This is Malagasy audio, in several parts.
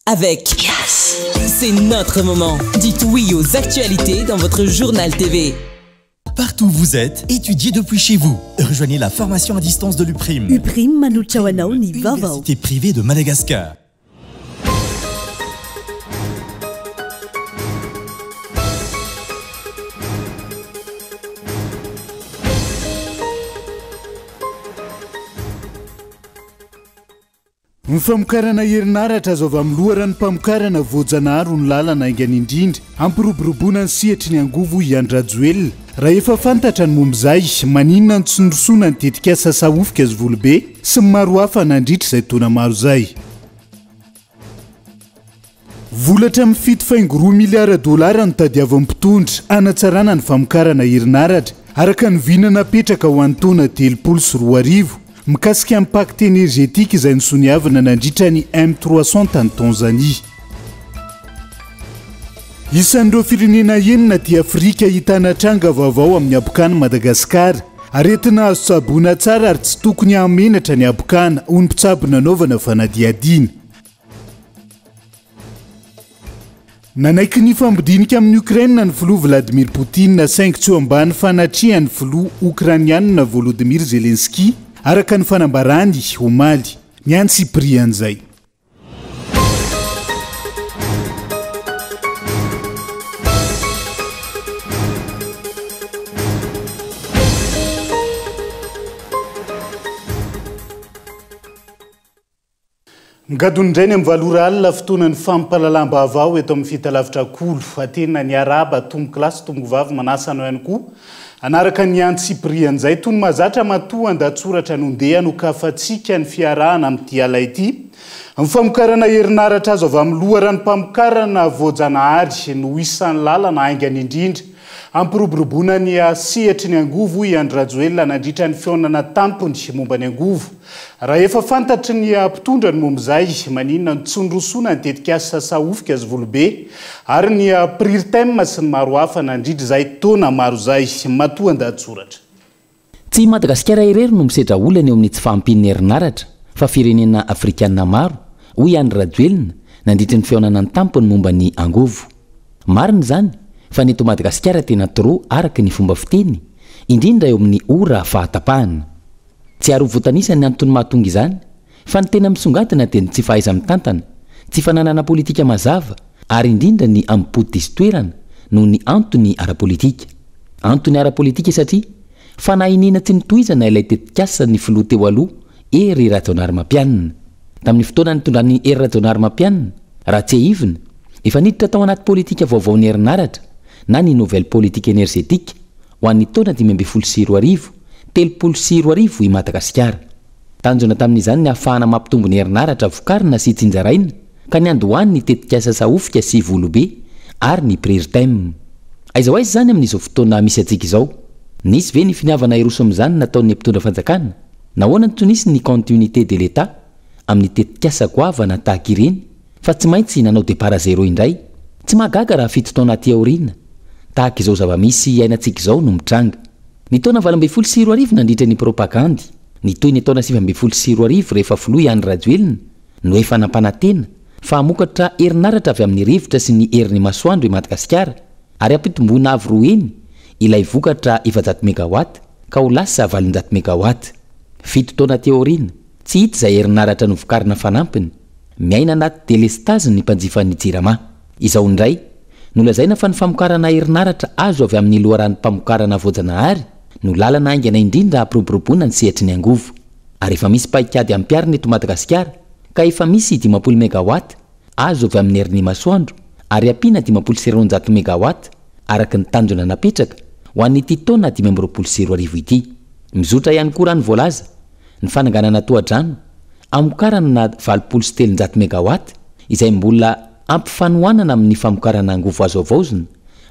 Avec Yes. C'est notre moment. Dites oui aux actualités dans votre journal TV. Partout où vous êtes, étudiez depuis chez vous. Rejoignez la formation à distance de l'UPRIM. UPRIM manolotra ho anao ny vaovao. Université privée de Madagascar. Ny famokarana herinaratra azo avy amin'ny loharanom-pamokarana voajanahary no lalana haingana indrindra hampiroboroboana ny sehatry ny angovo hoy i Andry Rajoelina. Raha efa fantatra ny momba izay, maninona no tsy nirosoana ny tetikasa Sahofika sy Volobe sy ny maro hafa nandritra izay taona maro izay? Vola hatramin'ny 7,2 miliara dolara no tadiavin'ny mpitondra hanatsarana ny famokarana herinaratra, araka ny vina napetraka ho an'ny taona 2030, mikasika ny pacte énergétique izay nosoniavina nandritra ny M 300 tany Tanzanie. Isan'ireo firenena enina aty Afrika ahitana tranga vaovao amin'ny habokana Madagasikara. Aretina azo tsaboina tsara ary tsy tokony hahamenatra ny habokana, hoy ny mpitsabo nanaovana fanadihadiana. Nanaiky ny hifampidinika amin'i Ukraine ny filoha Vladimir Poutine saingy tsy eo ambany fanatrehan'ny filoha Okrainianina Volodymyr Zelensky, araka ny fanambarany, omaly. Ny antsipirian'izay. Migadona indray ny amin'ny valo ora alina, fotoanan'ny fampahalalam-baovao eto amin'ny fitalavitra Kolo. Tena niarahaba tompokolahy sy tompokovavy manasa anao ihany koa hanaraka ny antsipirian'izay. Toy ny mahazatra matoa an-dahatsoratra no ndeha hanokafantsika ny fiarahana amin'ity ala ity. Ny famokarana herinaratra azo avy amin'ny loharanom-pamokarana voajanahary no isan'ny lalana haingana indrindra Hampiroboroboana ny sehatry ny angovo, hoy i Andry Rajoelina nandritra ny fihaonana tampony momba ny angovo. Raha efa fantatry ny mpitondra ny momba izay, maninona no tsy nirosoana ny tetikasa Sahofika sy Volobe ary ny Prirtem sy ny maro hafa nandritra izay taona maro izay? Matoan-dahatsoratra. Tsy i Madagasikara irery no misedra olana eo amin'ny tsy fahampian'ny herinaratra fa firenena afrikanina maro, hoy i Andry Rajoelina nandritry ny fihaonana an-tampony momba ny angovo. Marina izany fa ny eto Madagasikara tena trop araka ny fomba fiteny, indrindra eo amin'ny ora fahatapahana. Tsy ary ho voatanisa ny antony mahatonga izany fa ny tena misongadina dia ny tsy fahaiza-mitantana, tsy fananana politika mazava ary indrindra ny amim-po diso toerana noho ny antony ara-politika. Antony ara-politika satria fanahy iniana tsy notohizana ilay tetikasa ny filoha teo aloha Hery Rajaonarimampianina. Tamin'ny fotoana nitondran'i Hery Rajaonarimampianina, raha tsiahivina, efa niditra tao anaty politika vaovaon'ny herinaratra na ny nouvelle politique énergétique ho an'ny taona 2015, 2030 i Madagasikara. Tanjona tamin'izany ny hahafahana mampitombo ny herinaratra vokarina sy tsinjaraina ka niandohany ny tetikasa Sahofika sy Volobe ary ny Prirtem. Aiza ho aiza izany amin'izao fotoana misy antsika izao? Nisy ve ny finiavana hiroso amin'izany nataon'ny mpitondra fanjakana? Nahoana no tsy nisy ny continuité de l'Etat amin'ny tetikasa goavana tahaka ireny fa tsy maintsy nanao départ à zéro indray? Tsy mahagaga raha fito taona aty aoriana, tahaka izao zava-misy iainantsika izao no mitranga. Ny taona 2018 nandritra ny propagandy, nitohy ny taona 2019 rehefa filoha i Andry Rajoelina no efa nampanantena fa hamokatra herinaratra avy amin'ny rivotra sy ny herin'ny masoandro i Madagasikara ary hampitomboina avo roa heny ilay vokatra 400 megawatt ka ho lasa 800 megawatt. Fito taona aty aoriana, tsy hita izay herinaratra novokarina fanampiny. Miaina anaty delestazy ny mpanjifan'ny Jirama. Izao indray, Nolazaina fa ny famokarana herinaratra azo avy amin'ny loharanom-pamokarana voajanahary no lalana haingana indrindra hampiroboroboana ny sehatry ny angovo. Ary efa misy paikady ampiharina eto Madagasikara ka efa misy 50 megawatt azo avy amin'ny herin'ny masoandro ary ampiana 250 megawatt araka ny tanjona napetraka ho an'ity taona 2025 ity. Mizotra ihany koa raha ny voalaza ny fananganana tohadrano hamokarana 380 megawatt izay mbola Ampifanohanana amin'ny famokarana angovo azo havaozina,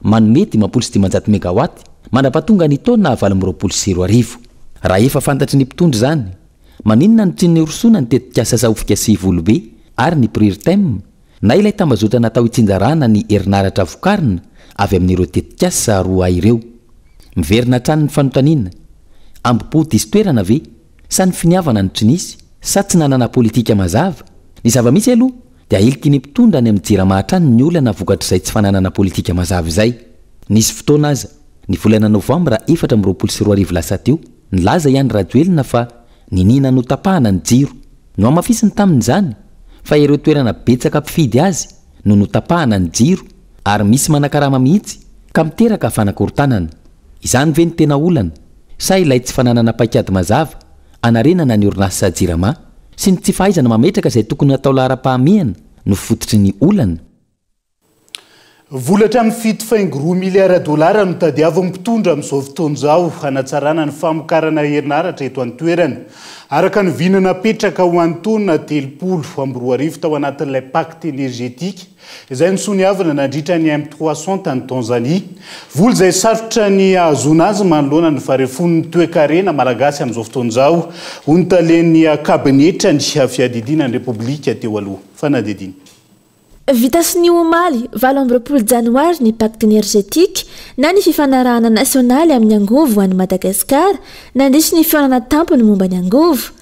manome 550 megawatt, mandra-pahatonga ny taona 2028. Raha efa fantatry ny mpitondra izany, maninona no tsy nirosoana ny tetikasa Sahofika sy Volobe ary ny Prirtem, na ilay tambazotra natao hitsinjarana ny herinaratra vokarina avy amin'ireo tetikasa roa ireo? Miverina hatrany ny fanontaniana, ambo-po diso toerana ve? Sa ny finiavana no tsy nisy? Sa tsy nanana politika mazava? Ny zava-misy aloha, dia ahiliky ny mpitondra any amin'ny Jirama hatrany ny olana vokatr'izay tsy fananana politika mazava izay. Nisy fotoana aza, ny volana novambra 2024 lasa teo, nilaza i Andry Rajoelina fa niniana notapahana ny jiro. Nohamafisiny tamin'izany fa ireo toerana betsaka mpifidy azy no notapahana ny jiro ary misy manakarama mihitsy ka miteraka fanakorontanana. Izany ve no tena olana sa ilay tsy fananana paikady mazava hanarenana ny orinasa Jirama sy ny tsy fahaizana mametraka izay tokony hatao laharam-pahamehana no fototry ny olana? Vola hatramin'ny 7,2 miliara dolara no tadiavin'ny mpitondra amin'izao fotoana izao hanatsarana ny famokarana herinaratra eto an-toerana. Araka ny vina napetraka ho an'ny taona 2030 tao anatin'ilay pacte énergétique izay nosoniavina nandritra ny M300 tany Tanzanie. Vola izay sarotra ny hahazoana azy manoloana ny faharefon'ny toekarena malagasy amin'izao fotoana izao, hoy ny talen'ny kabinetran'ny fiadidiana ny Repoblika teo aloha. Fanadihadiana. Vita sonia omaly 28 janoary ny Pacte énergétique na ny fifanarahana nasionaly amin'ny angovo ho an'i Madagasikara nandritry ny fihaonana tampony momba ny angovo.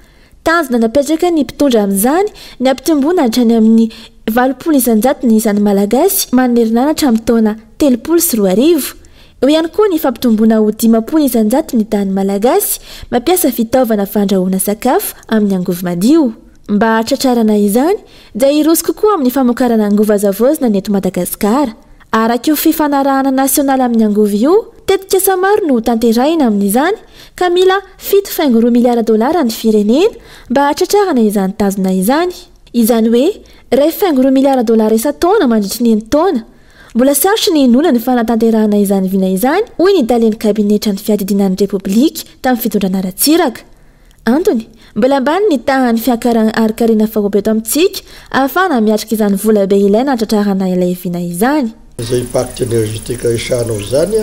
Tanjona napetraka ny mpitondra amin'izany ny hampitomboana hatrany amin'ny 80% ny isan'ny Malagasy manana herinaratra amin'ny taona 2030. Eo ihany koa ny fampitomboana ho 50% ny tahan'ny Malagasy mampiasa fitaovana fandrahoana sakafo amin'ny angovo madio. Mba hahatratrarana izany dia hiroso kokoa amin'ny famokarana angovo azo havaozina ny eto Madagasikara. Araka io fifanarahana nasionaly amin'ny angovo io, tetikasa maro no hotanterahina amin'izany ka mila 7,2 miliara dolara ny firenena mba hahatratrarana izany tanjona izany. Izany hoe 1,2 miliara dolara isan-taona mandritry ny enin-taona. Mbola sarotra ny hinoana ny fanatanterahana izany vina izany, hoy ny talen'ny kabinetran'ny fiadidiana ny Repoblika tamin'ny fitondrana Ratsiraka. Antony, mbola ambany ny tahan'ny fiakaran'ny harin-karena faobe eto amintsika ahafahana miatrika izany vola be ilaina hatratrarana ilay vina izany. Izay pacte énergétique resahanao izany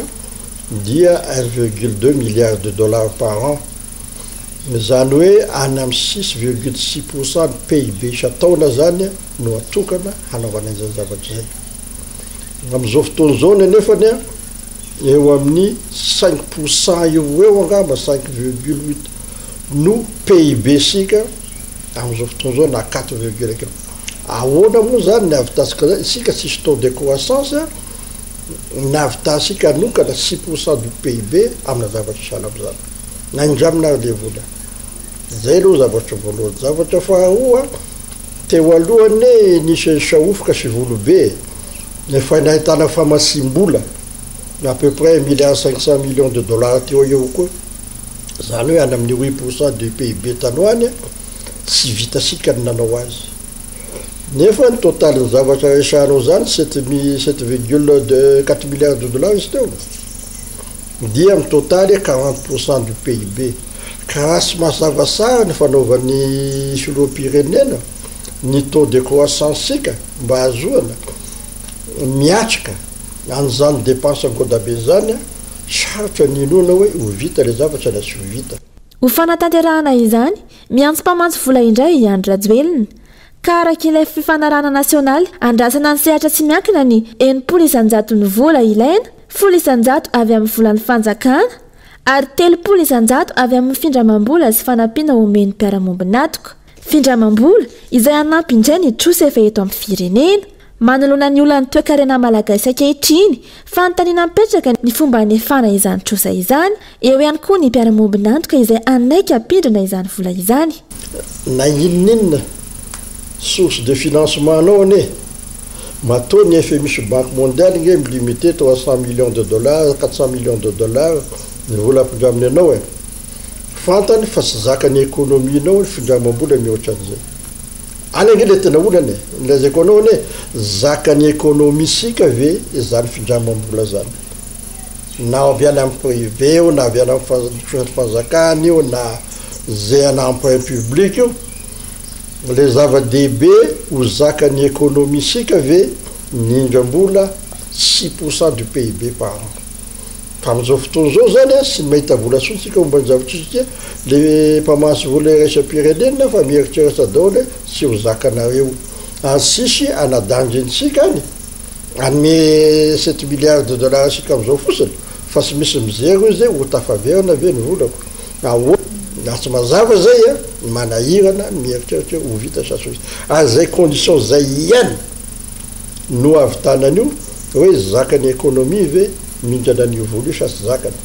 dia 1,2 milliard de dollars par an, izany hoe any amin'ny 6,6 pour cent ny PIB isan-taona izany no atokana hanaovana an'izay zavatra izay. Amin'izao fotoana izao ny anefany eo amin'ny 5% eo ho eo angamba, 5,8 no PIB sika amin'izao fotoana izao na quatre virgule quelque. Ahoana moa zany ny ahavitantsika zay? Isika tsisy taux de croissance, ny ahavitantsika hanokana 6% du PIB amina zavatra sahala amin'izany. Nandramina ary le vola. Zay aloha zavatra voalohany. Zavatra faharoa, teo aloha anie nisy sahofoka sy volobe e. Efa nahitana famatsiam-bola à peu près un milliard 500 millions de dollars teo eo koa, izany hoe any amin'ny 8% du PIB tany ho any, tsy vitantsika ny nanao azy. Nefa ny totalin'ny zavatra resahanao izany, sept mi- sept virgule deux quatre milliards de dollars izy teo, dia mitotaly 40% du PIB. Ka raha tsy mazava tsara ny fanaovan'ny filoham-pirenena ny taux de croissance-tsika mba hahazoana miatrika an'izany dépense ngodabe izany, sarotra ny inoana hoe ho vita ilay zavatra na tsy ho vita. Ho fanatanterahana izany, miantso mpamatsy vola indray i Andry Rajoelina, ka araka ilay fifanarahana nasionaly, andrasana ny sehatra tsy miankina ny 60 isan-jaton'ny vola ilaina, 10% avy amin'ny volan'ny fanjakana ary 30% avy amin'ny findramam-bola sy fanampiana omen'ny mpiara-mombon'antoka. Findramam-bola izay hanampy indray ny trosa efa eto amin'ny firenena. Manoloana ny olan'ny toekarena malagasy ankehitriny, fanontaniana mipetraka ny fomba hanefana izany trosa izany, eo ihany koa ny mpiara-mombon'antoka izay hanaiky hampindrana izany vola izany. Na inon'inona source de financement anao anie, matoa ny FMI sy Banque mondiale nge mi-limiter 300 millions de dollars, 400 millions de dollars ny vola ampindraminy anao e. Fantany fa tsy zakan'ny économie-nao ny findramam-bola mihoatra an'izay. Any ange le tena olana e! Ny lazaiko anao anie, zakan'ny économie-sika ve izany findramam-bola zany? Na avy any amin'ny privé io, na avy any amin'ny fanjakana io, na zay ana emprunt public io, le zava-dehibe ho zakan'ny économie-sika ve ny indram-bola 6% du PIB par an? Fa amin'izao fotoana izao izany an, tsy mahita vola intsony tsika momba ny zavatra io satria le mpamatsy vola iraisam-pirenena fa mieritreritra daholo hoe tsy ho zakanareo. Ary tsisy anadandrintsika any, hanome sept milliards de dollars antsika amin'izao fotsiny fa tsy misy mijery hoy izy hoe ho tafaverina ve ny volako. Ahoana? Raha tsy mazava izay an, manahirana ny mieritreritra hoe ho vita sa tsy ho vita. Ary izay condition izay ihany no ahavitana an'io, hoe zakan'ny économie ve mindrana an'io vola io sa tsy zakany.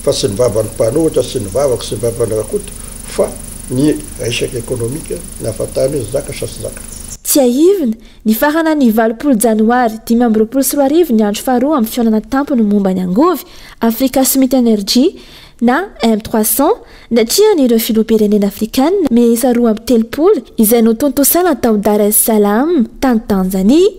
Fa tsy ny vavan'ny mpanohitra sy ny vavako sy ny vavan'i Rakoto fa ny resaka économique ny ahafantarana hoe zaka sa tsy zaka. Tsiahivina, nifarana ny 80 janoary 2025 ny andro faharoa amin'ny fihaonana tampony momba ny angovy, Africa Summit Energy, na M 300, natrehan'ireo filoham-pirenena afrikanina miisa 32 izay notontosaina tao Dar es Salaam, tany Tanzania.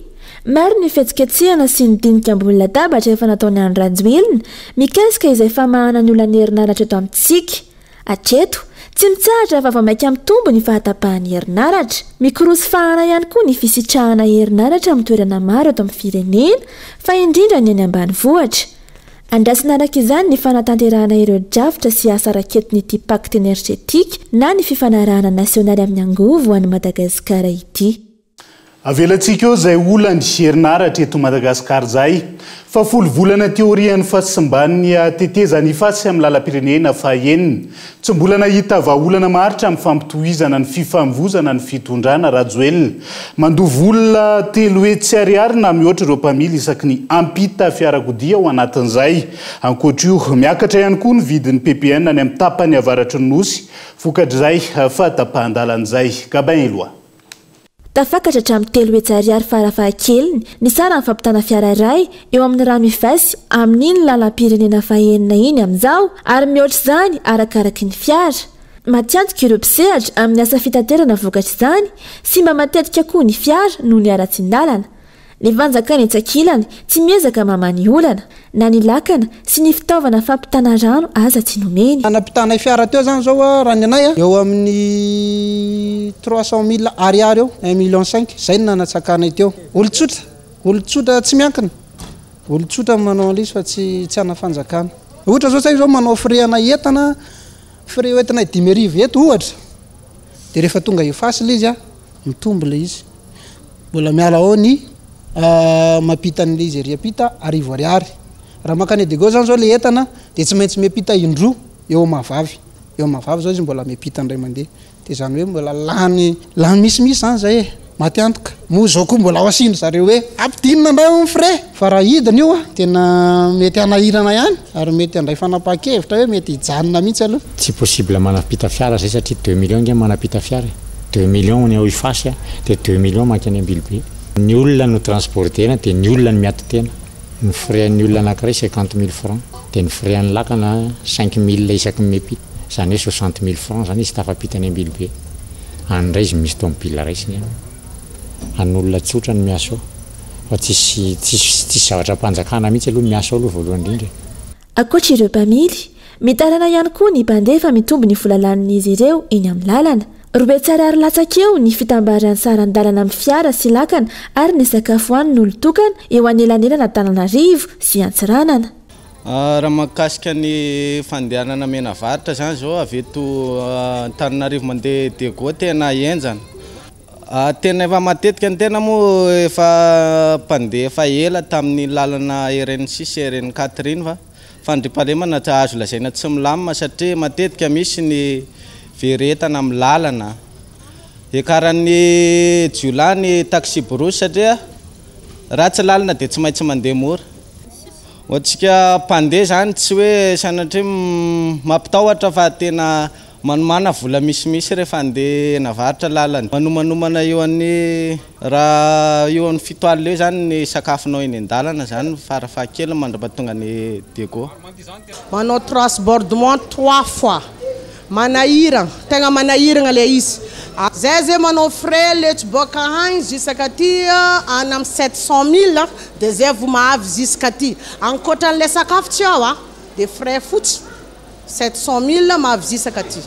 Maro ny fihetsiketsehana sy ny dinika ambony latabatra efa nataon'i Andry Rajoelina mikasika izay famahana ny olan'ny herinaratra eto amintsika. Hatreto, tsy mitsahatra fa vao mainka mitombo ny fahatapahan'ny herinaratra. Mikorosy fahana ihany koa ny fisitrahana herinaratra amin'ny toerana maro eto amin'ny firenena fa indrindra ny any ambanivohitra. Andrasana araka izany ny fanatanterahana ireo drafitra sy asa raketin'ity Pacte énergétique na ny fifanarahana nasionaly amin'ny angovo ho an'i Madagasikara ity. Avelantsika eo izay olan'ny herinaratra eto Madagasikara izay. Fa folo volana aty aorian'ny fahasimban'ny tetezana Ifasy amin'ny lalam-pirenena fahenina. Tsy mbola nahita vahaolana maharitra amin'ny fampitohizana ny fifamoivozana ny fitondrana Rajoelina. Mandoa vola 300 ariary na mihoatra ireo mpamily isaky ny hampita fiarakodia ao anatin'izay. Ankoatra io, miakatra ihany koa ny vidin'ny ppn any amin'ny tapany avaratry ny Nosy vokatr'izay fahatapahan-dalana izay. Gabin Eloi. Tafakatra hatramin'ny 300 ariary farafahakeliny ny saran'ny fampitana fiara iray eo amin'ny rano Ifasy amin'iny lalam-pirenena fahenina iny amin'izao ary mihoatra izany arakaraky ny fiara. Matiantoka ireo mpisehatra amin'ny asa fitaterana vokatr'izany, simba matetika koa ny fiara noho ny haratsian-dalana. Ny fanjakana etsy ankilany tsy miezaka mamaha ny olana, na ny lakana sy ny fitaovana fampitana rano aza tsy nomeny. Nampitanay fiara teo zany zao raha ny anay eo amin'ny 300 mille ariary eo, un million cinq, zay no nanatsakanay teo. Olon-tsotra, olon-tsotra tsy miankina, olon-tsotra no manao an'ilay izy fa tsy tsy ana fanjakana. Ohatra zao tsay zao manao frais ana entana, frais hoentinay 5000 eto ohatra, de rehefa tonga Ifasy ilay izy mitombo ilay izy. Mbola miala ao ny mampita an'ilay izy ery ampita 1000 ariary. Raha mankany Diego zany zao ilay entana dia tsy maintsy miampita indroa eo Mahavavy. Eo Mahavavy zao izy mbola miampita indray mandeha. Dia izany hoe mbola lany lany misimisy izany izay e. Maty antoka. Moa izao koa mbola ao asian-dry zareo hoe ampidinina indray hono ny frais. Fa raha hidina io tena mety hanahirana ihany ary mety handray fanapahan-kevitra hoe mety hijanona mihitsy aloha. Tsy possible manampita fiara zay satria 2 millions nge manampita fiara e! 2 millions ny ao Ifasy a, dia 2 millions mankany Ambilobe. Ny olona no transporter-na dia ny olona no miato tena. Ny frais an'ny olona anankiray 50 mille francs, dia ny frais an'ny lakana 5000 isaky ny miampita, izany hoe 60 mille francs zany izy tafapita any Ambilobe. Any indray izy misy tomobile raisiny any. An'olona tsotra no miasa ao fa tsisy tsisy tsisy zavatra am-panjakana mihitsy aloha miasa ao aloha voalohany indrindra e. Ankoatra ireo mpamily, mitaraina ihany koa ny mpandeha fa mitombo ny vola lanin'izy ireo eny amin'ny lalana. 200 ariary latsaka eo ny fitambaran'ny saran-dalana amin'ny fiara sy lakana ary ny sakafo hohanin'olon-tokana eo anelanelan'Antananarivo sy Antsiranana. Raha mahakasika ny fandehanana mianavaratra izany izao avy eto Antananarivo mandeha Diego tena henjana. Tena efa matetika ny tena moa efa mpandeha efa ela tamin'iny lalana RN 6 sy RN 4 iny fa fandriampahalemana tsy azo lazaina tsy milamina satria matetika misy ny very entana amin'ny lalana. Iakaran'ny jiolahy ny taxi-brousse satria ratsy lalana dia tsy maintsy mandeha mora. Ho antsika mpandeha izany tsy hoe sanatria mampitahotra fa tena Manomàna vola misimisy rehefa handeha hanavaritra lalana. Manomanomana eo an'ny raha eo amin'ny fito alina eo izany ny sakafonao eny an-dalana izany farafahakeliny mandrapatonga any Diego. Manao transbordement trois fois. Manahiragna, tegna manahiragna le izy. Zay zay manao frais le tsy boaka agny jusqu'aty any amin'ny 700 mille de zay vao mahavy jusqu'aty. Ankoatran'le sakafo tsy ao a, de frais fotsiny. 700 mille mahavizisaka aty.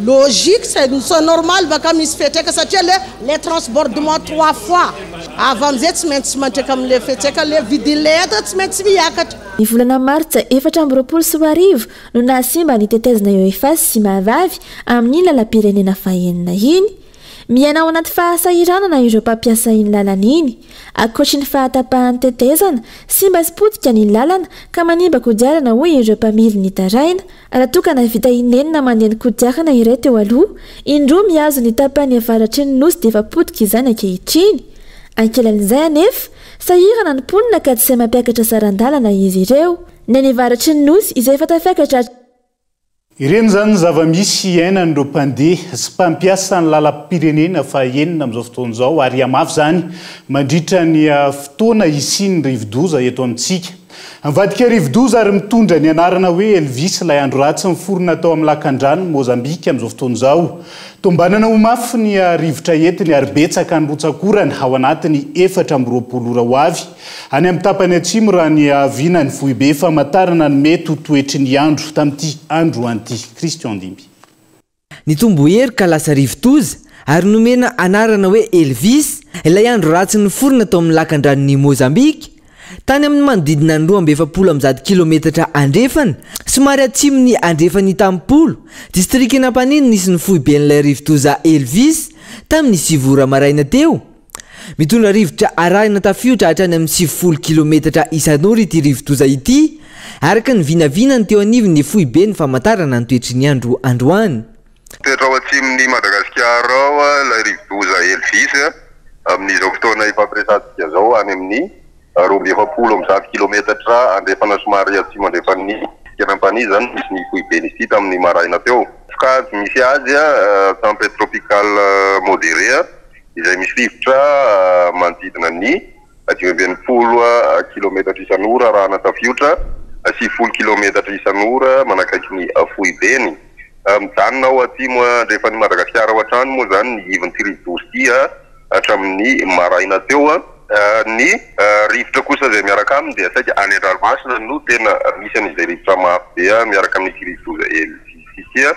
Logique, c'est normal baka misy fiantraika satria le transbordement trois fois avy amizay tsy maintsy mantreka amle fiantraika le vidin'le entana tsy maintsy miakatra. Ny volana martsa 2024 no nahasimba ny tetezana eo Ifasy sy Mahavavy amin'iny lalam-pirenena fahenina iny. Miaina ao anaty fahasahiranana ireo mpampiasa iny lalana iny. Ankoatry ny fahatapahan'ny tetezana, simba sy potika ny lalana ka manimba kodiarana hoy ireo mpamily nitaraina. Raha toa ka nahavita inenina mandeha ny kodiarana iray teo aloha, indroa mihazo ny tapany avaratry ny Nosy dia efa potika izany ankehitriny. Ankilan'izay anefa, sahirana ny mponina ka tsy sahy mampiakatra saran-dalana izy ireo. Ny any avaratry ny Nosy izay efa tafiakatra. Ireny izany ny zava-misy iainan'ireo mpandeha sy mpampiasa ny lalam-pirenena fahenina amin'izao fotoana izao ary hihamafy izany mandritra ny fotoana hisian'ny rivodoza eto amintsika. Nivadika rivodoza ary mitondra ny anarana hoe Elvis ilay andro ratsy niforona tao amin'ny lakandranon'i Mozambika amin'izao fotoana izao. Tombanana ho mafy ny rivotra entiny ary betsaka ny rotsak'orana ao anatin'ny 24 ora ho avy any amin'ny tapany atsimo raha ny vinan'ny foibe famantarana ny mety ho toetry ny andro tamin'ity androany ity. Christian Dimby. Nitombo hery ka lasa rivodoza ary nomena anarana hoe Elvis ilay andro ratsy niforona tao amin'ny lakandranon'i Mozambika Tany amin'ny manodidina ny 142 kilometatra andrefana, somary atsimon'ny andrefan'Itampolo, distrikan'Ampanihy no nisy ny foiben'ilay rivodoza Elvis, tamin'ny 9 ora maraina teo. Mitondra rivotra arahina tafiotra hatrany amin'ny 90 kilometatra isan'ora ity rivodoza ity, araka ny vinavinany teo anivon'ny foiben'ny famantarana ny toetry ny andro androany. Mitoetra ao atsimon'i Madagasikara ao ilay rivodoza Elvis amin'izao fotoana ifampiresahantsika izao, any amin'ny 142 kilometatra andrefana somary atsimo andrefan'ny Ankarampanỳ izany no nisy ny foiben'izy ity tamin'ny maraina teo. Sokajy misy azy, tempête tropicale modérée, izay misy rivotra manodidina ny 65 kilometatra isan'ora arahana tafiotra 90 kilometatra isan'ora manakaiky ny foibeny. Mijanona ao atsimo andrefan'i Madagasikara ao hatrany moa izany ny ivon'ity rivodoza ity hatramin'ny maraina teo. Ny rivotra kosa izay miaraka aminy dia saika any an-dranomasina no tena misy an'izay rivotra mafy be miaraka amin'ity rivodoza Elvis ity.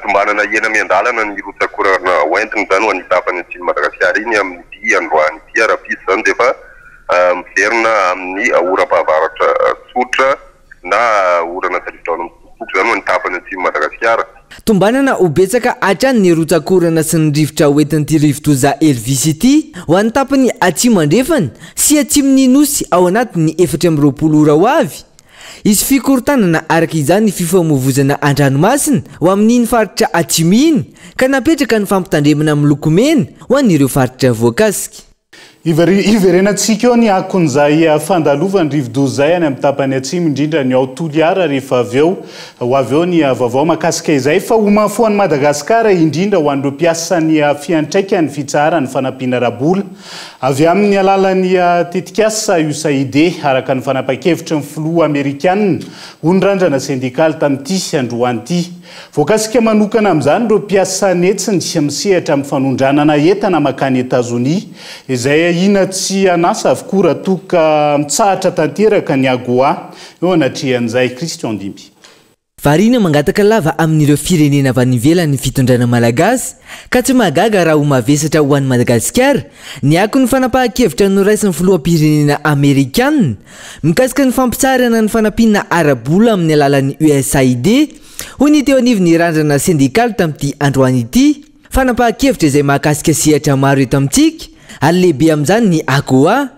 Tombanana hihena miandalana ny rotsak'orana hoentiny izany ho an'ny tapany atsimon'i Madagasikara iny amin'ity androany ity. Rahampitso izany dia efa miverina amin'ny oram-pahavaratra tsotra na orana tandridraona mitsitokotoko izany ho an'ny tapany atsimon'i Madagasikara. Tombanana ho betsaka hatrany ny rotsak'orana sy ny rivotra hoentin'ity rivodoza Elvis ity ho an'ny tapany atsimo andrefana sy atsimon'ny Nosy ao anatin'ny 24 ora ho avy. Hisy fikorontanana araka izany ny fifamoivozana an-dranomasina ho amin'iny faritra atsimo iny ka napetraka ny fampitandremana miloko mena ho an'ireo faritra voakasika. Hiverenantsika eo ny akon'izay fandalovan'ny rivodoza izay any amin'ny tapany atsimo, indrindra ny ao Toliara rehefa avy eo. Ho avy eo ny vaovao mahakasika izay fa ho mafy ho an'i Madagasikara, indrindra ho an'ireo mpiasan'ny fiantraikan'ny fitsaharan'ny fanampiana ara-bola Avy amin'ny alalan'ny tetikasa USAID, araka ny fanapan-kevitry ny filoha amerikanina, ho ny randrana sendikaly tamin'ity androany ity. Voakasika manokana amin'izany ireo mpiasa an'hetsiny misehatra amin'ny fanondranana entana mankany Etazonia, izay ahiana tsy an'asa avokoa raha toa ka mitsahatra tanteraka ny AGOA eo anatrehan'izay. Christian Dimby. Variana mangataka lava amin'ireo firenena avy any ivelany ny fitondrana malagasy ka tsy mahagaga raha ho mavesatra ho an'i Madagasikara ny akon'ny fanapahan-kevitra noraisin'ny filoham-pirenena amerikanina mikasika ny fampitsaharana ny fanampiana ara-bola amin'ny alalan'ny USAID, hoy ny teo anivon'ny randrana sendikaly tamin'ity androany ity. Fanapahan-kevitra izay mahakasika sehatra maro eto amintsika ary lehibe amin'izany ny AGOA.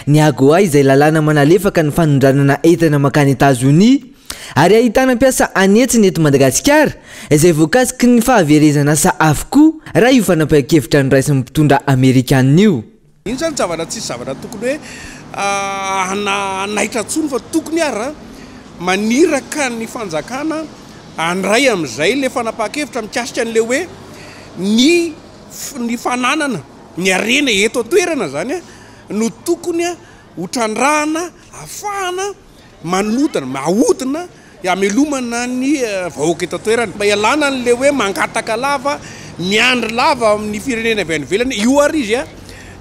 Ny AGOA izay lalàna manalefaka ny fanondranana entana mankany Etazonia ary ahitana mpiasa an'hetsiny eto Madagasikara izay voakasiky ny fahaverezan'asa avokoa raha io fanapahan-kevitra noraisin'ny mpitondra amerikanina io. Iny izany zavatra tsisy zavatra tokony hoe hanaitra intsony fa tokony ary maniraka ny fanjakana handray amin'izay ilay fanapahan-kevitra mikasika an'ilay hoe ny ny fananana ny harena eto an-toerana izany no tokony ho trandrahana ahafahana manodina, ahodina hamelomana ny vahoaka eto an-toerana. Mba hialana an'ilay hoe mangataka lava, miandry lava amin'ny firenena avy any ivelany. Io ary izy,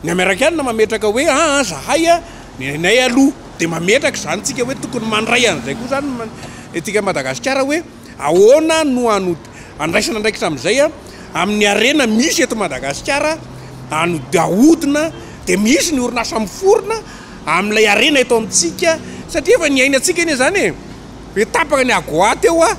ny Amerikana mametraka hoe aa zahay ny anay aloha dia mametraka izany tsika hoe tokony mandray an'izay koa izany etsika Madagasikara hoe ahoana no handraisana andraikitra amin'izay amin'ny harena misy eto Madagasikara ahodina dia misy ny orinasa miforona amin'ilay harena eto amintsika satria efa niainantsika anie izany e! Hoe tapaka ny AGOA teo a!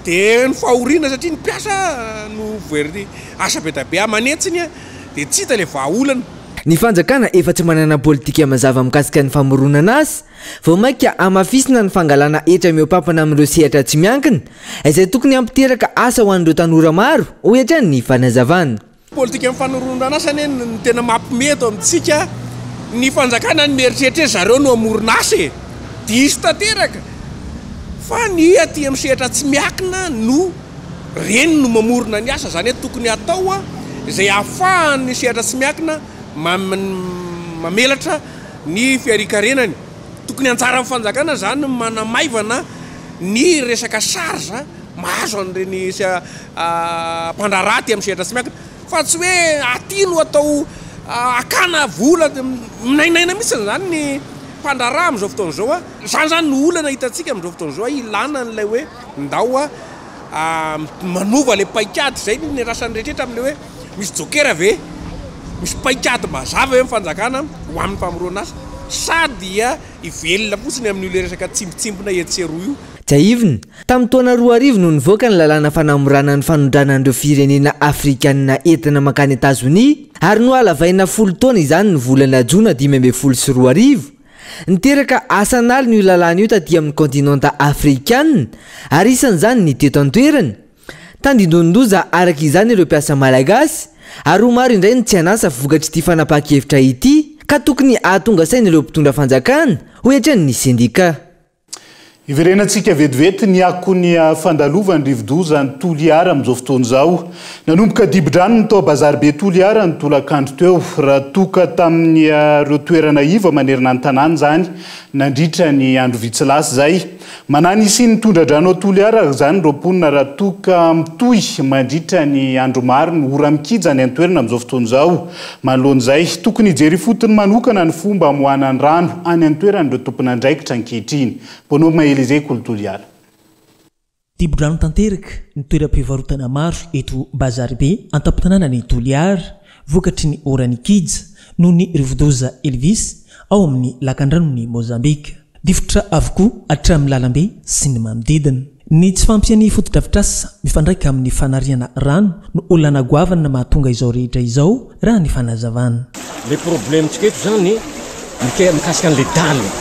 Dia ny fahoriana satria ny mpiasa no very asa be dia be aman'hetsiny dia tsy hita ilay vahaolana. Ny fanjakana efa tsy manana politika mazava mikasika ny famoronana asa, vao mainka hamafisina ny fangalana hetra mihoa-pampana amin'ireo sehatra tsy miankina, izay tokony hampiteraka asa ho an'ireo tanora maro, hoy hatrany ny fanazavana. Politikan'ny fanorondran'asa anie no tena mampime eto amintsika, ny fanjakana no mieritreritra hoe zareo no hamorona asa e! Diso tanteraka fa ny aty amin'ny sehatra tsy miakina no reny no mamorona ny asa, izany hoe tokony hatao izay ahafahan'ny sehatra tsy miakina mamelatra ny fiharian-karenany, tokony anjaran'ny fanjakana izany ny manamaivana ny resaka charge mahazo an'ireny mpandraharaha aty amin'ny sehatra tsy miankina fa tsy hoe aty no atao hakana vola minainaina mihitsy izany ny mpandraharaha amin'izao fotoana izao. Izany izany no olana hitantsika amin'izao fotoana izao, ilana an'ilay hoe ndao manova ilay paikady, izay no niandrasan'ny rehetra amin'ilay hoe misy jokera ve, misy paikady mazava ve ny fanjakana ho amin'ny famoronana asa sa dia hivelona fotsiny amin'io ilay resaka tsimbotsimbona etsy sy eroa io. Tsiahivina, tamin'ny taona 2000 no nivoaka ny lalàna fanamorana ny fanondranana ireo firenena afrikanina entina mankany Etazonia ary nohalavaina folo taona izany ny volana jona 2015. Niteraka asa an'aliny io lalàna io taty amin'ny kaontinanta afrikanina ary isan'izany ny teto an-toerana. Tandindonin-doza araka izany ireo mpiasa malagasy ary ho maro indray ny tsy an'asa vokatr'ity fanapahan-kevitra ity ka tokony hahatonga saina ireo mpitondra fanjakana, hoy hatrany ny sendika. Hiverenantsika vetivety ny akon'ny fandalovan'ny rivodoza any Toliara amin'izao fotoana izao. Nanomboka dibo-drano ny tao Bazaribe Toliara ny tolakandro teo, raha toa ka tamin'ireo toerana iva manerana ny tanàna izany nandritra ny andro vitsy lasa izay. Manahy ny hisian'ny tondra-drano ao Toliara araka izany ireo mponina raha toa ka mitohy mandritra ny andro maro ny ora-mikija any an-toerana amin'izao fotoana izao. Manoloana izay, tokony hijery ifotony manokana ny fomba hamoahana ny rano any an-toerana ireo tompon'andraikitra ankehitriny. Bonhomme Elysée Kolo Toliara. Dibo-drano tanteraka ny toeram-pivarotana maro eto Bazaribe an-tampon-tanànan'i Toliara vokatry ny ora-nikija noho ny rivodoza Elvis ao amin'ny lakandranon'i Mozambika. Difotra avokoa hatramin'ny lalambe sy ny manodidina. Ny tsy fahampian'ny fotodrafitrasa mifandraika amin'ny fanariana rano no olana goavana mahatonga izao rehetra izao, raha ny fanazavana. Le problème tsika eto zany mike mikasika anle dalle,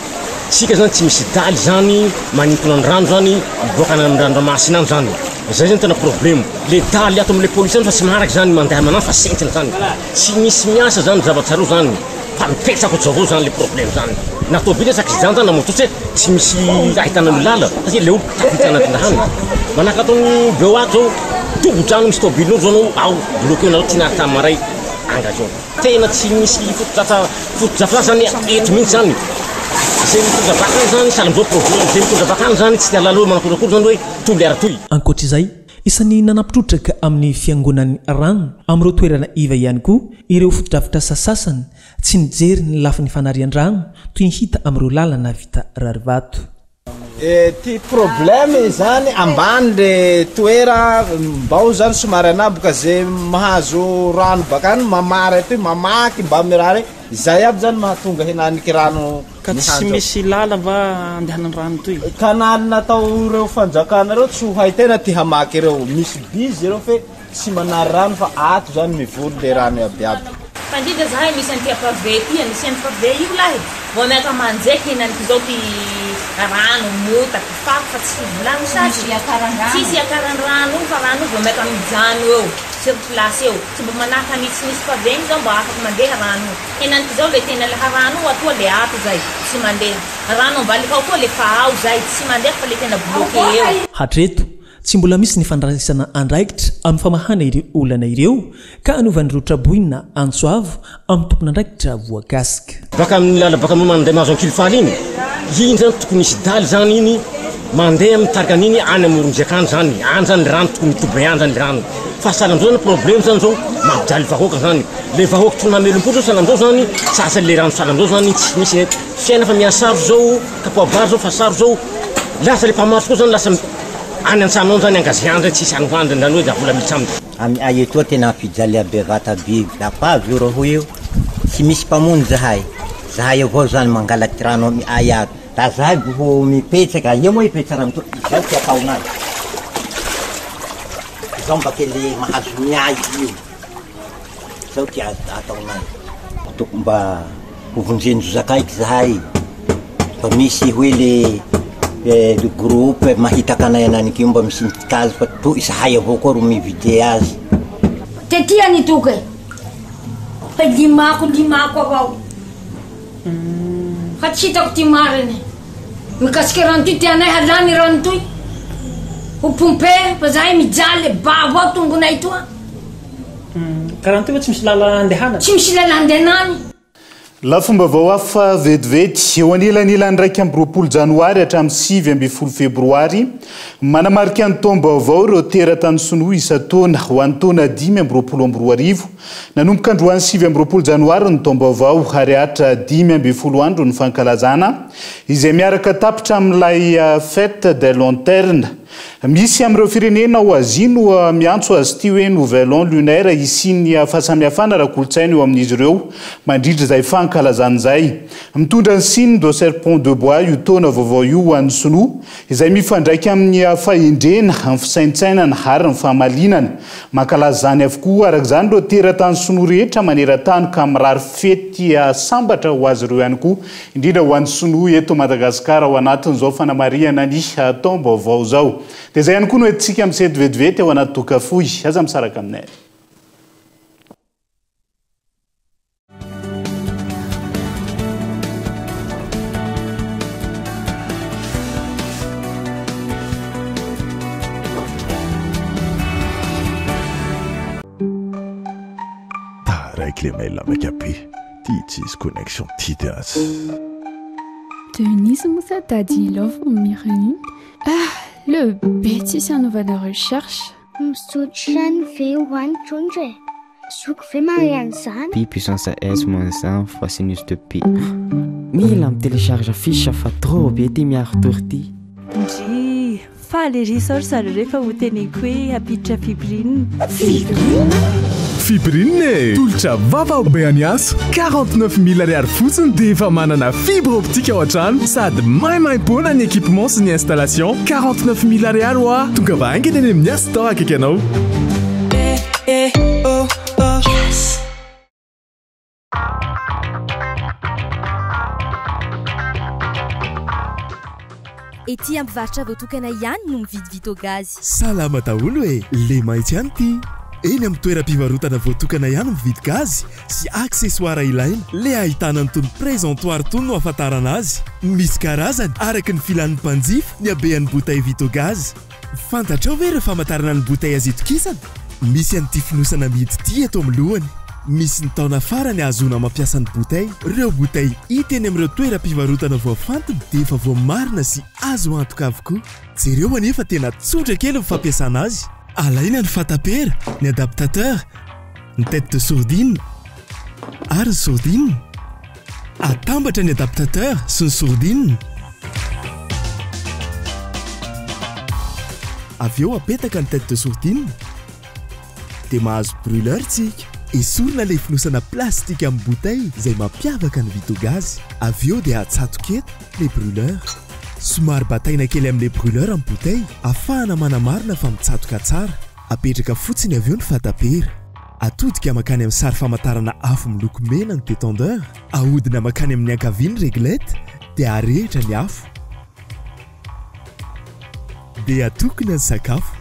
tsika zany tsy misy dalle zany manintona ny rano zany miboaka any amin'ny ranomasina any zany, zay zany tena problème, le dalle ato amle police any fa tsy maharaka zany mandeha manano fa sentsina zany, tsy misy miasa zany zavatra reo zany. Fa mipetraka ohatr'izao avao zany le problème zany. Na tôbily aza accident zany na moto tsy tsy misy ahitana ny lala satria le olo tafiditra anatin'ny rano. Manahaka ataon'ny beo ato zao tohodrano misy tôbilin'olo zao anao ao bloqué nareo tsy naharitra maray engagé. Tena tsy misy fotodrafitrasa fotodrafitrasa zany eto mihitsy zany. Zay mitondra bakany zany sahala am'zao problème zay mitondra bakany zany tsy te hahalala hoe manao akory zany hoe Toliara toy. Ankoatra izay, isan'ny nanampy trotraka amin'ny fiangonan'ny rano amin'ireo toerana iva ihany koa ireo fotodrafitrasa sasany tsy nijery ny lafiny fanarian-drano toy ny hita amin'ireo lalana vita rarivato. Ty problème zany ambany le toera mbao zany somary anaboka ze mahazo rano bakany mamary atoy mamaky mba mirary zay aby zany mahatonga henaniky rano Ka tsy misy lala va andehanan'ny rano toy? Canal natao ireo fanjakana ireo tsy ho hay tena ty hamaky ireo, misy bise ireo fe tsy manary rano fa ato zany mivory le rano iaby iaby. Fa indrindra zahay misy an'ity pavé ty, misy an'i pavé io lahy vao miaraka manjeky henaniky zao ty rano motaky fako fa tsy fivolagny sasy, tsisy iakaran-drano io fa rano io vao miaraka mijano eo sur place eo, tsy mba manahaka ny tsy misy pavé igny zao mba afaky mandeha rano io. Henaniky zao le tena laha rano io atoa le ato zay tsy mandeha, rano ambalika ao koa le fa ao zay tsy mandeha fa le tena bloqué eo. Hatreto, tsy mbola misy ny fandraisana andraikitra amin'ny famahana ireo olana ireo ka anovan'ireo traboina antso avo amin'ny tompon'andraikitra voakasika. Baka amin'ny lala baka amin'ny mandeha mahazo ankilifaly iny, iny zany tokony hisy daly zany iny mandeha mitarika an'iny any amoron-driaka any zany, any zany rano tokony hitoby any zany rano, fa sahala amizao zany problème zany zao mampijaly vahoaka zany. Le vahoaka tsy namelom-po zao sahala amizao zany, sasa le rano sahala amizao zany tsy misy eto. Fiainana fa miha-sarotra zao, kapoa-bary zao fa sarotra zao, lasa le mpamatsy koa zany lasa any an-tsano any zany angaziany zany tsisy any ho any zany hoe vola miditra aminy. Ami ay etoa tena fijalia bevata biby lafa avy ora ho eo tsy misy mpamonjy zahay, zahay avao zany mangalaky rano ami ay ato, da zahay vo mipetraka, ia moa ipetrarany toa, izao ty ataonay. Zao mba kely mahazo miay io. Zao ty ataonay. Tokony mba ho vonjenjo zakaiky zahay. Fa misy hoe le le groupe mahitaka anay ananiky io mba misintika azy fa to izahay avao koa ro mivide azy. Tetia ny toky e! Fa limako limako avao. Fa tsy hitako ty mariny. Mikasika rano toy tianay halany rano toy. Ho pomper fa zahay mijaly babo ao tongonay toa. Ka rano toy va tsy misy lala andehanana? Tsy misy lala andehanany. Lafim-baovao hafa vetivety, eo anelanelan'ny 21 janoary hatramin'ny 19 febroary, manamarika ny taom-baovao ireo teratany sinoa isan-taona ho an'ny taona 2025. Nanomboka androany 29 janoary ny taom-baovao ary haharitra 15 andro ny fankalazana, izay miaraka tapitra amin'ilay Fête des Lanternes. Misy amin'ireo firenena ao Azia no miantso azy ity hoe Nouvel An Lunaire hisian'ny fahasamihafana ara-kolontsaina eo amin'izy ireo mandritra izay fankalazana izay. Mitondra ny signe de serpent de bois io taona vaovao io ho an'ny Sinoa, izay mifandraika amin'ny fahendrena, ny fisaintsainana ary ny fahamalinana. Mankalaza izany avokoa araka izany ireo teratany sinoa rehetra maneran-tany ka mirary fety sambatra ho azy ireo ihany koa, indrindra ho an'ny sinoa eto Madagasikara ao anatin'izao fanamarihana ny taom-baovao izao. Dia izay ihany koa no entintsika misento vetivety ao anaty doka fohy. Aza misaraka aminay. Taraiky le mail maika be, ty tsisy connexion ty de aza. Denise moa sa Daddy Love no mihira an'iny? Ah! Le be tsisy hanaovana recherche. Misotro rano ve ho any trondro e? Zoky ve mahay an'izany? Pi puissance s moins 1 fois sinus de pi. Mila mi-télécharge fiche fa trop be ty miaro tour ty. Ndrii! Faly ery izao ry zareo rehefa ho teneniko hoe hampiditra fibrine. Fibrine? Fibrine e! Tolotra vaovao be an'i Yas, 49 mille ariary fotsiny dia efa manana fibre optique ao an-trano sady maimaimpoana ny équipement sy ny installation. 49 mille ariary hoa! Tongava haingana eny amin'ny Yas Store akaiky anao. Eh, oh, oh. Yes. Ety amin'ny mpivarotra voatokana ihany no mividy Vitogaz. Salama daholo e! Le mahitsy ihany ity. Eny amin'ny toeram-pivarotana voatokana ihany mividy gaz sy accessoires ilaina. Le ahitana an'itony présentoir itony no ahafantarana azy. Misy karazany, araka ny filan'ny mpanjifa, ny habean'ny bouteille Vitogaz. Fantatrao ve ireo famantarana ny bouteille azo itokisana? Misy an'ity fonosana mihidy ity eto amin'ny lohany. Misy ny taona farany ahazoana mampiasa ny bouteille. Ireo bouteille hita eny amin'ireo toeram-pivarotana voafantina dia efa voamarina sy azo antoka avokoa. Jereo anie fa tena tsotra kely ny fampiasana azy. Alaina ny fatapera, ny adaptateur, ny tête de sourdine ary ny sourdine. Atambatra ny adaptateur sy ny sourdine. Avy eo apetaka ny tête de sourdine dia mahazo brûleur tsika. Esorina ilay fonosana plastika amin'ny bouteille izay mampiavaka ny Vitogaz. Avy eo dia atsatoka eto ilay brûleur. Somary bataina kely amin'ilay brûleur ny bouteille ahafahana manamarina fa mitsatoka tsara. Apetraka fotsiny avy eo ny fatapera. Atodika mankany amin'ny sary famantarana afo miloko mena ny détendeur, ahodina mankany amin'ny ankavia ny réglette dia arehitra ny afo. Dia atokona ny sakafo.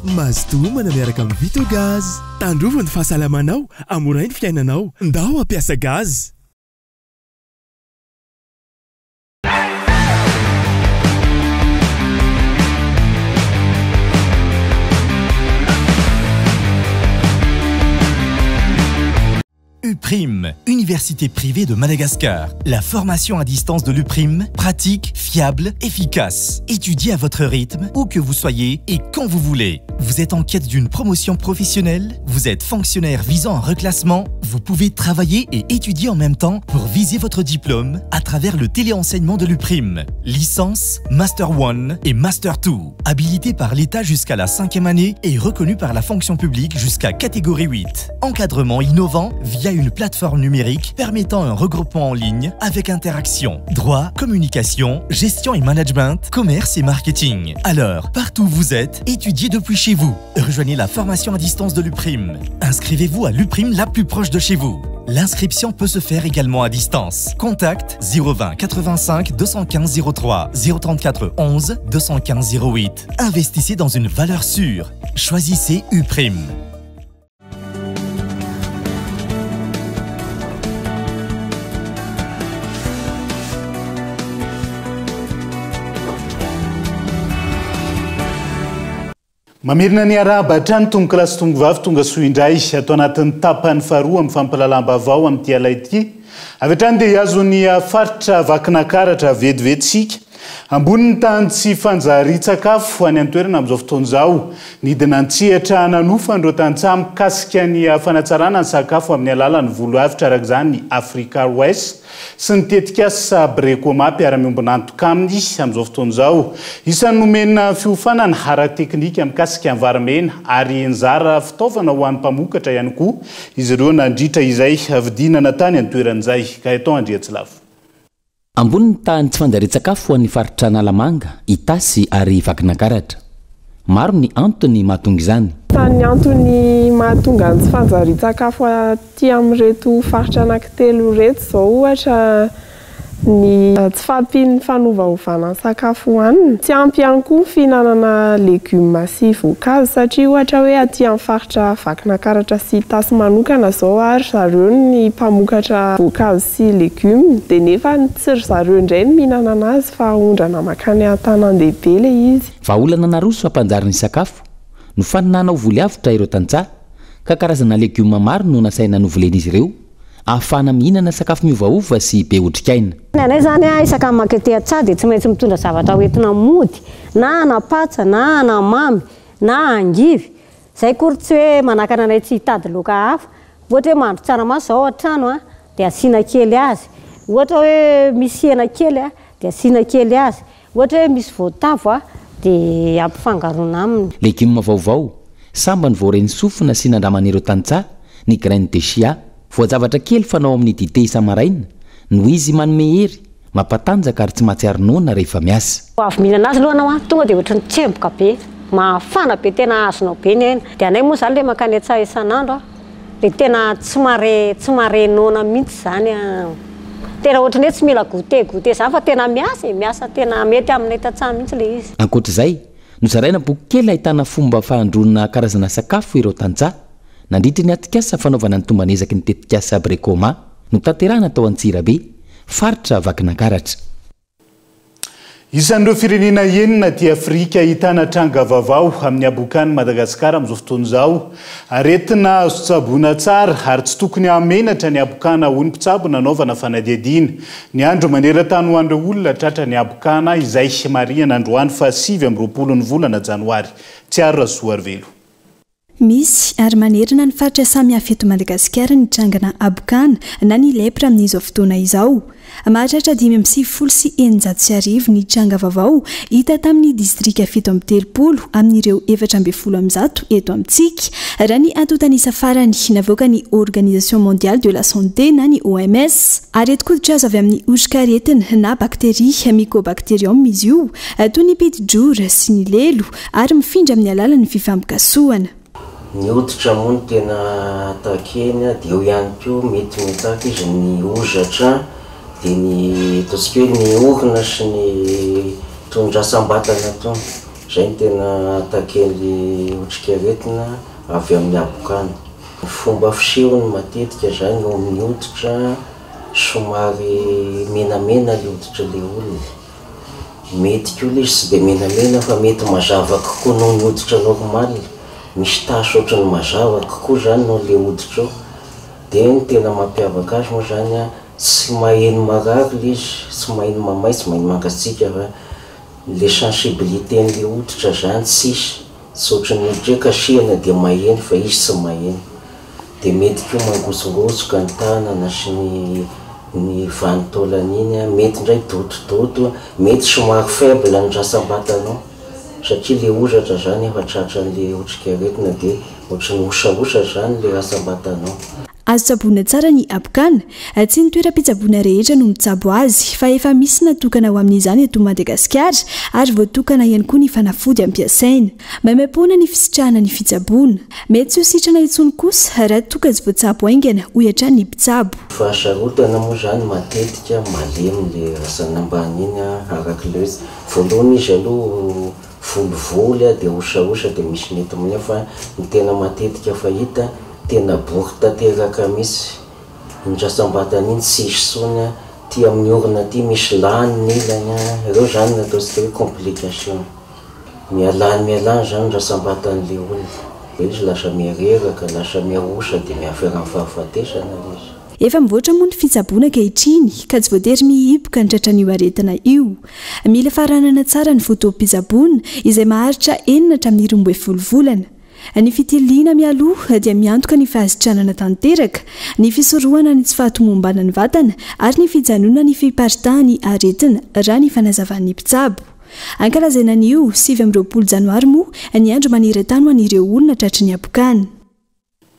Mazotoa homana miaraka amin'ny Vitogaz. Tandrovy ny fahasalamanao, hamoray ny fiainanao. Ndao hampiasa gaz. UPRIM, Université privée de Madagascar. La formation à distance de l'UPRIM, pratique, fiable, efficace. Étudiez à votre rythme, où que vous soyez et quand vous voulez. Vous êtes en quête d'une promotion professionnelle? Vous êtes fonctionnaire visant un reclassement? Vous pouvez travailler et étudier en même temps pour viser votre diplôme à travers le téléenseignement de l'UPRIM. Licence, Master 1 et Master 2. Habilité par l'État jusqu'à la cinquième année et reconnu par la fonction publique jusqu'à catégorie 8. Encadrement innovant via une plateforme numérique permettant un regroupement en ligne avec interaction, droit, communication, gestion et management, commerce et marketing. Alors, partout où vous êtes, étudiez depuis chez vous. Rejoignez la formation à distance de l'UPRIM. Inscrivez-vous à l'UPRIM la plus proche de chez vous. L'inscription peut se faire également à distance. Contact 020 85 215 03 034 11 215 08. Investissez dans une valeur sûre. Choisissez UPRIM. Mamerina ny arahaba hatrany tompokolahy sy tompokovavy tonga soa indray ato anatin'ny tapany faharoa amin'ny fampahalalam-baovao amin'ity alay ity. Avy hatrany dia hihazo ny faritra Vakinakaratra vetivety isika. Ambony ny tahan'ny tsy fanjarian-tsakafo any an-toerana amin'izao fotoana izao. Nidina an-tsehatra nanofa an'ireo tantsaha mikasika ny fanatsarana ny sakafo amin'ny alalan'ny volo avotra araka izany ny Africa Rice. sy ny tetikasa Brecoma mpiara-miombon'antoka aminy amin'izao fotoana izao. Isan'ny nomena fiofanana ara-teknika mikasika ny vary mena ary nizara fitaovana ho an'ny mpamokatra ihany koa izy ireo nandritra izay fidinana tany an-toerana izay. Gaëtan Andriantsilavo. Ambony ny tahan'ny tsy fanjarian-tsakafo ho an'ny faritra Analamanga, Itasy ary Vakinankaratra. Maro ny antony mahatonga izany. Fa ny antony mahatonga ny tsy fanjarian-tsakafo aty amin'ireto faritra anankitelo ireto izao ohatra ny tsy fahampian'ny fanovaovana ny sakafo hohanina. Tsy ampy ihany koa ny fihinanana legioma sy voankazo satria ohatra hoe aty amin'ny faritra Vakinankaratra sy Itasy manokana izao ary zareo ny mpamokatra voankazo sy legioma dia nefa tsy ry zareo indray no mihinana anazy fa aondrana mankany an-tanàn-dehibe ilay izy. Vahaolana naroso hampanjary ny sakafo, nofanina hanao voly avotra ireo tantsaha, ka karazana legioma maro no nasaina novolen'izy ireo, ahafahana mihinana sakafo miovaova sy be otrikaina. Ny anay izany isaka ny mankety an-tsaha dia tsy maintsy mitondra zavatra hoentina mody, na hanam-patsa, na hanamamy, na angivy. Izay akory tsy hoe manakana anay tsy hitady laoka hafa. Ohatra hoe mahandro tsaramaso izao ao an-trano dia asiana kely azy. Ohatra hoe misy hena kely dia asiana kely azy. Ohatra hoe misy voatavo a, dia ampifangaroana aminy. Legioma vaovao, sambany vao ren'ny sofina sy nandraman'ireo tantsaha ny graine de chia, voajavatra kely fanao amin'ny dite isa-maraina, noho izy manome hery, mampatanjaka ary tsy mahatsiaro noana rehefa miasa. Vao avy mihinana azy aloha anao an, tonga dia ohatran'ny tsemboka be, mafana be tena azonao be ny aina. Dia anay moa izany ilay mankany an-tsaha isan'andro an, Dia tena tsy mare tsy mare noana mihitsy izany an! Tena ohatran'ny hoe tsy mila goûter goûter izany fa tena miasa e! Miasa tena mety aminay tantsaha mihitsy ilay izy. Ankoatra izay, nozaraina boky kely ahitana fomba fahandroana karazana sakafo ireo tantsaha, nandritra ny atrikasa fanaovana ny tomban'ezaky ny tetikasa Brecoma, notanterahina tao Antsirabe, faritra Vakinankaratra. Isan'ireo firenena enina aty Afrika ahitana tranga vaovao amin'ny habokany Madagasikara amin'izao fotoana izao. Aretina azo tsaboina tsara ary tsy tokony hahamenatra ny habokana hoy ny mpitsabo nanaovana fanadihadiana. Ny andro maneran-tany ho an'ireo olona tratra ny habokana izay marihana androany faha 29 ny volana janoary. Tsiaro Rasoarivelo. Misy ary manerana ny faritra samihafa eto Madagasikara ny trangana habokana na ny lèpre amin'izao fotoana izao. Mahatratra 1695 ny tranga vaovao hita tamin'ny distrika 37 amin'ireo 114 eto amintsika, raha ny antontan'isa farany navoakan'ny Organisation Mondiale de la Santé na ny OMS. Aretin-koditra azo avy amin'ny otrikaretina na bakteria Mycobacterium izy io, toy ny piti-drora sy ny lelo, ary mifindra amin'ny alalan'ny fifampikasohana. Ny hoditra moa no tena attaquer-ny dia eo ihany koa mety mi-attaque izy ny hozatra dia ny ataontsika hoe ny orona sy ny itony rasam-batana itony, izay no tena attaquer-ny otrikaretina avy amin'ny habokana. Ny fomba fisehony matetika izany eo amin'ny hoditra somary menamena ilay hoditra ilay olona. Mety koa ilay izy tsy dia menamena fa mety mazava kokoa noho ny hoditra normal, misy tasy ohatran'ny mazava kokoa izany noho ilay hoditra eo. Dia ny tena mampiavaka azy moa izany an, tsy maheno marary ilay izy, tsy maheno mamay, tsy maheno mangatsiaka fa ilay sensibilité-n'ilay hoditra izany tsisy, tsy ohatran'ny hoditra hoe kasihana dia maheno fa izy tsy maheno. Dia mety koa mangosongosoko ny tanana sy ny ny vanin-taolana iny an, mety indray dotodoto, mety somary faible ny rasam-batanao satria le hozatra zany efa tratran'le otrikaretina dia ohatran'ny osaosa zany le rasam-batanao. Azo tsaboina tsara ny habokana. Tsy ny toeram-pitsaboana rehetra no mitsabo azy fa efa misy natokana ho amin'izany eto Madagasikara ary voatokana ihany koa ny fanafody ampiasaina. Maimaimpoana ny fisitrahana ny fitsaboana. Mety tsy ho sitrana intsony kosa raha toa ka tsy voatsabo haingana, hoy hatrany ny mpitsabo. Fahasarotana moa izany matetika malemy le razanambany iny araka ilay hoe voalohany izy aloha Volivoly dia osaosa dia misy mety minia fa ny tena matetika fahita tena bory tanteraka mihitsy iny rantsambatany iny tsisy intsony an, ty amin'ny orona ty misy lany ny ilany an, ireo zany no ataontsika hoe complication, mihalany mihalany zany ny rantsambatan'le olona, de izy lasa mihareraka, lasa mihaosa dia miafera amin'ny fahafatesana le izy. Efa mivoatra moa ny fitsaboana ankehitriny ka tsy voatery mihiboka ny tratran'io aretina io. Mila faranana tsara ny fotoam-pitsaboana izay maharitra enina hatramin'ny 12 volana. Ny fitiliana mialoha dia miantoka ny fahasitranana tanteraka, ny fisorohana ny tsy fahatomombanan'ny vatana ary ny fijanonan'ny fiparitahan'ny aretina, raha ny fanazavan'ny mpitsabo. Ankalazaina anio, 29 janoary moa, ny andro maneran-tany ho an'ireo olona tratry ny habokana.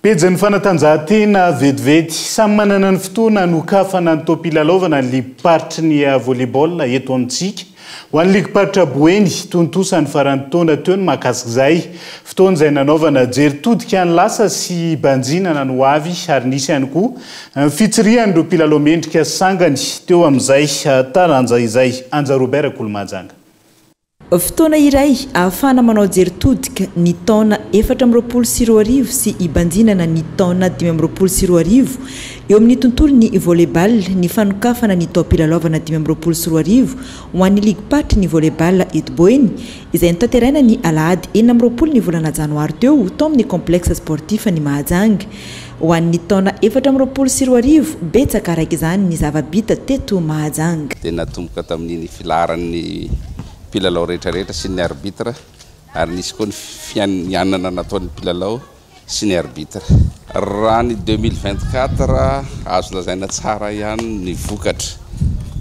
Pejin'ny fanatanjahantena vetivety. Samy manana ny fotoana hanokafana ny taom-pilalaovana ny ligim-paritry ny volley-ball eto amintsika. Ho an'ny ligim-paritra Boeny, tontosa ny faran'ny taona teo ny mahakasika izay. Fotoana izay nanaovana jery todika ny lasa sy hibanjinana ny ho avy ary nisy ihany koa ny fitsirihan'ireo mpilalao mendrika sangany teo amin'izay taranja izay. Anja Robert Kolomahajanga. Fotoana iray ahafahana manao jery todika ny taona 2024 sy hibanjinana ny taona 2025 eo amin'ny tontolon'ny volley-ball ny fanokafana ny taom-pilalaovana 2025 ho an'ny ligim-paritry ny volley-ball eto Boeny izay notanteraina ny alahady 26 ny volana janoary teo tao amin'ny Complexe sportif ny Mahajanga. Ho an'ny taona 2024, betsaka araka izany ny zava-bita teto Mahajanga. Dia natomboka tamin'iny filaharan'ny mpilalao rehetra rehetra sy ny arbitre ary nisy koa ny fianianana nataon'ny mpilalao sy ny arbitre. Raha ny 2024 azo lazaina tsara ihany ny vokatra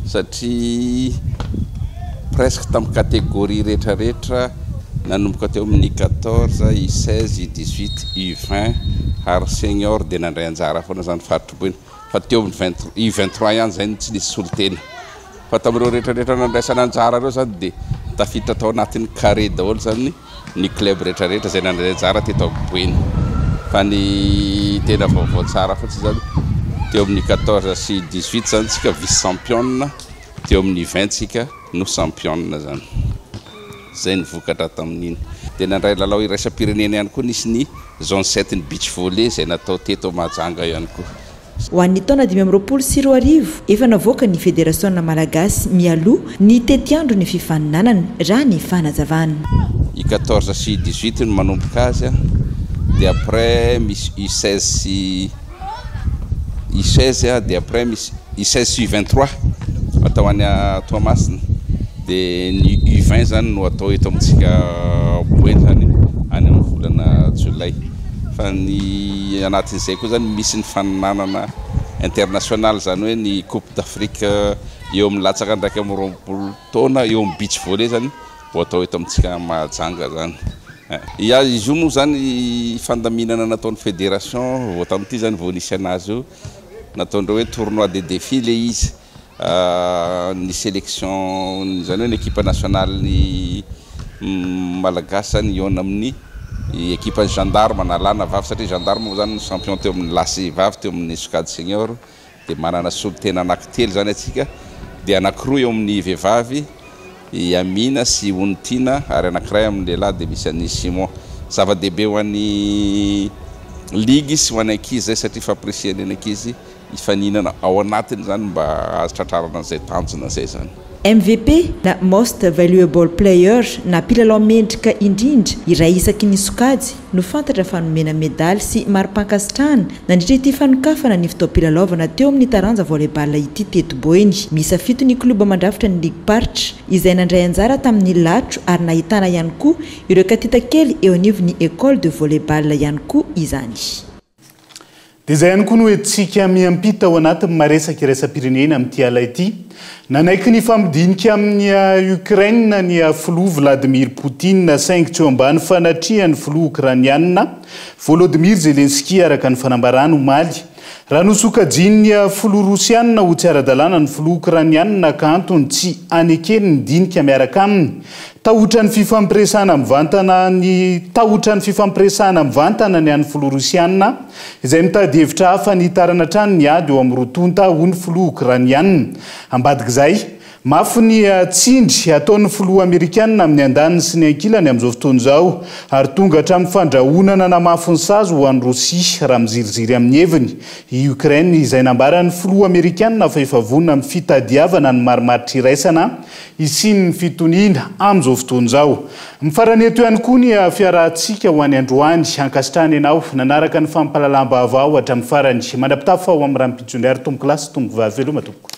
satria presque tamin'ny catégorie rehetra rehetra nanomboka teo amin'ny 14, U16, U18, U20 ary senior dia nandray anjara foana izany faritra Boeny fa teo amin'ny 20 U23 ihany izay no tsy nisy solontena. Fa tamin'ireo rehetra rehetra nandraisana anjara ireo izany dia tafiditra tao anatin'ny carré daholo izany ny club rehetra rehetra izay nandray anjara teto Boeny. Fa ny tena vaovao tsara fotsiny izany teo amin'ny 14 sy 18 izany tsika vice championne, teo amin'ny 20 tsika no championne izany. Izay ny vokatra tamin'iny. Dia nandray lalao iraisam-pirenena ihany koa nisy ny zone 7 ny beach volley izay natao teto Mahajanga ihany koa. Ho an'ny taona 2025, efa navoakan'ny Federasiona malagasy mialoha ny tetiandron'ny fifaninanana, raha ny fanazavana. U 14 sy U 18 no manomboka azy dia après misy U 16 sy U 16 dia après misy U 16 sy U 23 atao any Toamasina dia ny U 20 zany no atao eto amintsika Boeny zany any amin'ny volana jolay. Fa ny anatin'izay koa zany misy ny faninanana international zany hoe ny coupe d'Afrique eo amin'ny latsaka 21 taona eo amin'ny beach volley zany ho atao eto amintsika Mahajanga zany. Ya izy io moa zany fandaminana nataon'ny fédération vao tamin'ity zany vao nisy anazy io nataondreo hoe tournoi des défis le izy. Ny sélection, izany hoe ny ekipa nasionalin'ny Malagasy izany hihaona amin'ny ekipan'ny gendarme na lahy na vavy satria gendarme moa izany no champion teo amin'ny lahy sy vavy teo amin'ny sokajy senior dia manana solontena anankitelo izany antsika dia anankiroa eo amin'ny vehivavy i Amina sy Onitiana ary anankiray amin'ny lehilahy dia misy an'i Simon. Zava-dehibe ho an'ny ligy sy ho an'ny ankizy izay satria fampirisihana ny ankizy hifaninana ao anatiny izany mba hahatratrarana an'izay tanjona izay izany. MVP na Most Valuable Player na mpilalao mendrika indrindra iray isaky ny sokajy no fantatra fa nomena medaly sy mari-pankasitrahana nandritra ity fanokafana ny fotoam-pilalaovana teo amin'ny taranja volley-ball ity teto Boeny. Miisa fito ny klioba mandrafitra ny ligim-paritra izay nandray anjara tamin'ny latro ary nahitana ihany koa ireo katita kely eo anivon'ny Ecole de volley-ball ihany koa izany. Dia izay ihany koa no entintsika miampita ao anatin'ny maresaka iraisam-pirenena amin'ity ala ity. Nanaiky ny hifampidinika amin'i Ukraine ny filoha Vladimir Poutine saingy tsy eo ambany fanatrihan'ny filoha Okraniana Volodymyr Zelensky araka ny fanambarany omaly. Raha nosokajian'ny filoha rosianina ho tsy ara-dalàna ny filoha okrainianina ka antony tsy anekeny ny dinika miaraka aminy, tahotra ny fifampiresahana mivantana ny tahotra ny fifampiresahana mivantana ny an'ny filoha rosianina izay mitady hevitra hafa nitarana hatrany ny ady eo amin'ny roa tonta, hoy ny filoha okrainianina. Ambadik'izay, Mafy ny tsindry ataon'ny filoha amerikanina amin'ny andaniny sy ny ankilany amin'izao fotoana izao ary tonga hatramin'ny fandrahonana namafy ny sazy ho an'i Rosia raha miziriziry amin'ny heviny i Ukraine izay nambaran'ny filoha amerikanina fa efa vonona amin'ny fitadiavana ny marimaritra iraisana hisian'ny fitoniana amin'izao fotoana izao. Mifarana eto ihany koa ny fiarahantsika ho any androany. Ankasitrahana ianao nanaraka ny fampahalalam-baovao hatramin'ny farany. Mandra-pitafa ho amin'ny rahampitso indray ary tompokolahy sy tompokovavy veloma tompoko.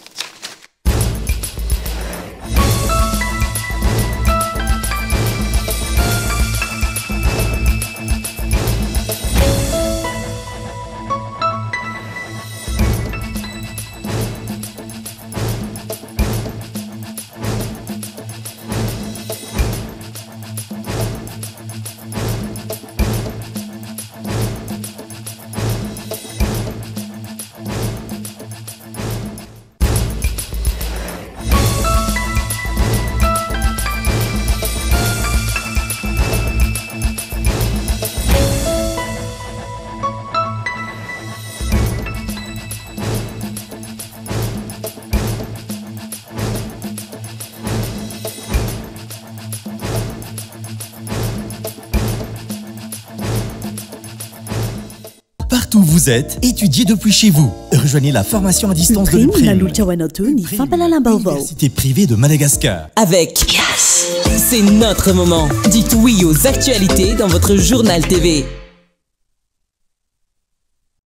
Partout où vous êtes, étudiez depuis chez vous. Rejoignez la formation à distance de l'UPRIM. Université privée de Madagascar. Avec Yes, c'est notre moment. Dites oui aux actualités dans votre journal TV.